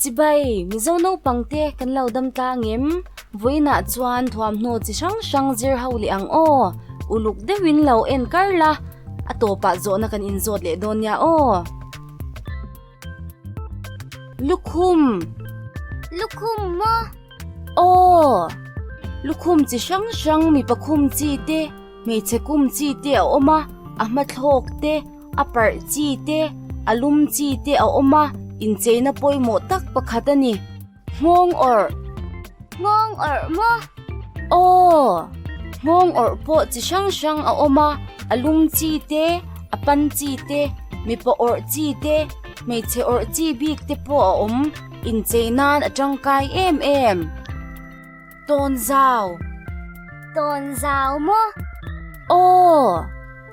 Chibai, Mizo naupangte kan lo dam tlang em? Vawiinah chuan thuamhnaw chi hrang hrang zir ho leh ang aw. Uluk deuhin lo en kar la, a tawpah zawhna kan inzawt leh dawn nia aw. Lukhum. Lukhum maw? Aw. Lukhum chi hrang hrang mipa khum chi te, hmeichhe kum chi te a awm a, a hmathlawk te, a parh chi te, a lum chi te a awm a, incheina pawimawh tak pakhat a ni. Nghawng awrh. Nghawng awrh maw? Aw! Nghawng awrh pawh chi hrang hrang a awm a, a lum chi te, a pan chi te, mipa awrh chi te, hmeichhe awrh chi bik te pawh a awm. Inchei nan a tangkai em em. Tawnzau. Tawnzau maw? Aw!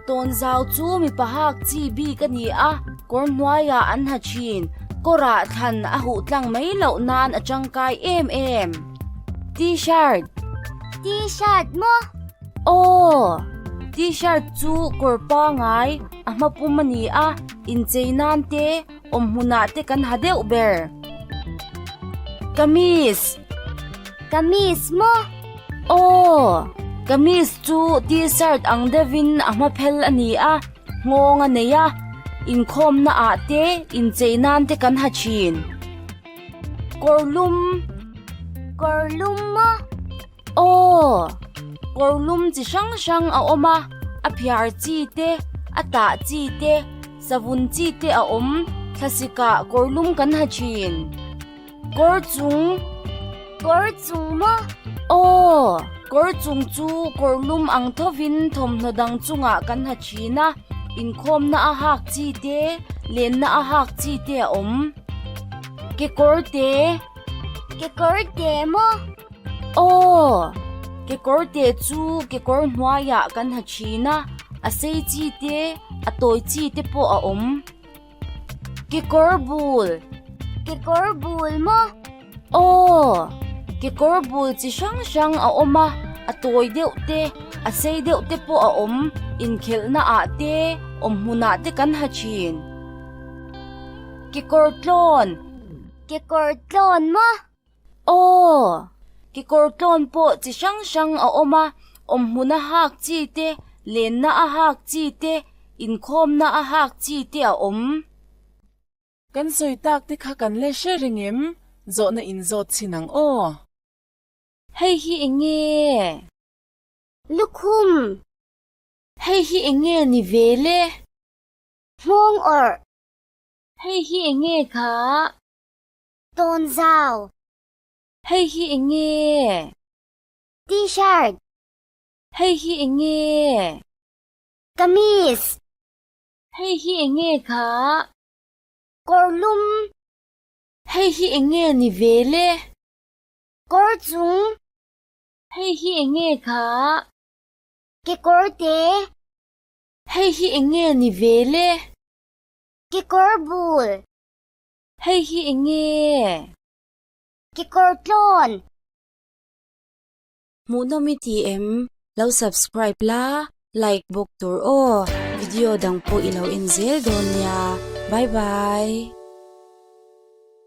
Tawnzau chu mipa hak chi bik a ni a, kawr hnuaiah an ha thin. Kawrah thlan a huh tlang mai loh nan a tangkai em em. T-shirt. T-shirt maw? Aw! T-shirt chu kawr pangai a hma pum a ni a, inchei nan te, Awm hmunah te kan ha deuh ber. Kamis. Kamis maw? Aw, kamis chu t-shirt ang deuhin a hma phel a ni a, nghawng a nei a, inkhawmna ah te inchei nan te kan ha thin. Kawrlum. Kawrlum maw? Aw! Kawrlum chi hrang hrang a awm a, a phiar chi te, a tah chi te, savun chi te a awm, thlasikah kawrlum kan ha thin. Kawr chung. Kawr chung maw? Aw! Kawr chung chu kawrlum ang thovin thawmhnaw dang chungah kan ha thin a, inkhawmna a hak chi te, lenna a hak chi te a awm. Kekawr te. Kekawr te maw? Aw! Kekawr te chu kekawr hnuaiah kan ha thin a, a sei chi te, a tawi chi te pawh a awm. Kekawr bul. Kekawr bul maw? Aw! Kekawr bul chi hrang hrang a awm a, a tawi deuh te, a sei deuh te pawh a awm. Inkhelhna ah te, awm hmunah te kan ha thin. Kekawr tlawn. Kekawr tlawn maw? Aw! Kekawr tlawn pawh chi hrang hrang a awm a, awmhmun a hak chi te, lenna a hak chi te, inkhawmna a hak chi te a awm. Kan sawi tak te kha kan le hre reng em? Zawhna in zawt chhin ang aw. Hei hi eng nge? Lukhum. Hei hi eng nge ni ve le? Nghawng awrh. Hei hi eng nge kha? Tawnzau. Hei hi eng nge? T-shirt. Hei hi eng nge? Kamis. Hei hi eng nge kha? Kawrlum. Hei hi eng nge ni ve le? Kawr chung. Hei hi eng nge kha? Kekawr te. Hei hi eng nge ni ve le? Kekawr bul. Hei hi eng nge? Kekawr tlawn. Hmuhnawm i ti em? Lo subscribe la, like bawk tur aw. Video dang pawh i lo en zel dawn nia. Bye bye.